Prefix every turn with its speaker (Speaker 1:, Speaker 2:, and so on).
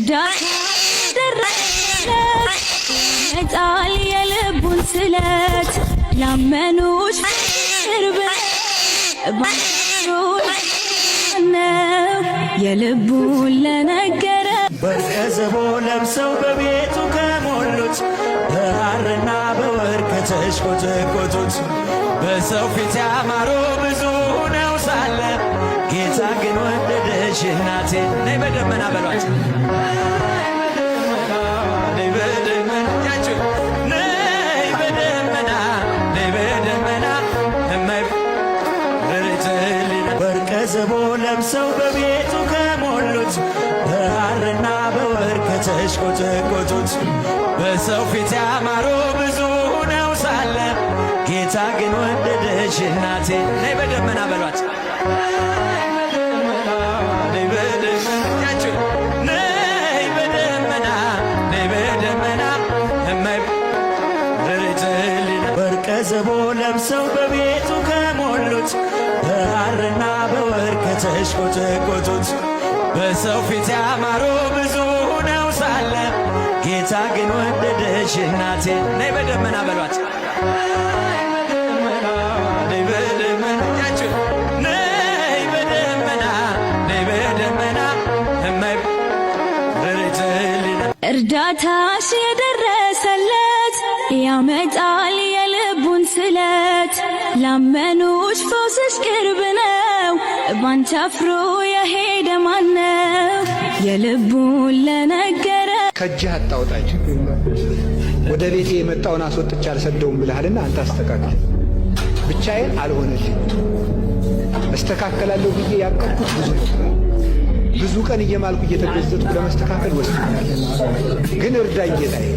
Speaker 1: እርዳታ ደረሰለት መጣል የልቡን ስለት ላመኑሽ ቅርብ ነው የልቡን ለነገረ።
Speaker 2: ወርቀ ዘቦ ለብሰው በቤቱ ከሞሉት፣ በሐርና በወርቅ ተሽቆጠቆጡት። በሰው ፊት ያማሩ ብዙ ነው ሳለ ጌታ ግን ወደደሽ እናቴ፣ ነይ በደመና በሏት። ነይ በደመና እጃችሁ፣ ነይ በደመና፣ ነይ በደመና እማይ። ወርቀ ዘቦ ለብሰው በቤቱ ከሞሉት፣ በሐርና በወርቅ ተሽቆጠቆጡት። በሰው ፊት ያማሩ ብዙ ነው ሳለ ጌታ ግን ወደደሽ እናቴ፣ ነይ በደመና በሏት። ነይ በደመና እጃችሁ፣ ነይ በደመና፣ ነይ በደመና እማይ። ወርቀ ዘቦ ለብሰው በቤቱ ከሞሉት፣ በሐርና በወርቅ ተሽቆጠቆጡት። በሰው ፊት ያማሩ ብዙ ነው ሳለ ጌታ ግን ወደደሽ እናቴ፣ ነይ በደመና በሏት። ነይ በደመና እጃችሁ፣ ነይ በደመና፣ ነይ በደመና እማይ።
Speaker 1: እርዳታሽ የደረሰለት ያመጣል የልቡን ስለት ላመኑሽ ፈውስሽ ቅርብ ነው። ባንቺ አፍሮ የሄደ ማነው? የልቡን ለነገረ።
Speaker 3: ከእጅህ አታውጣኝ። ወደ ቤቴ የመጣውን አስወጥቼ አልሰደውም ብለሃልና አንተ አስተካክል። ብቻዬን አልሆነልኝ። እስተካከላለሁ ብዬ ያቀድኩት ብዙ ነው። ብዙ ቀን እየማልኩ እየተገዘትኩ ለመስተካከል ወስኛለሁ። ግን እርዳኝ ጌታዬ።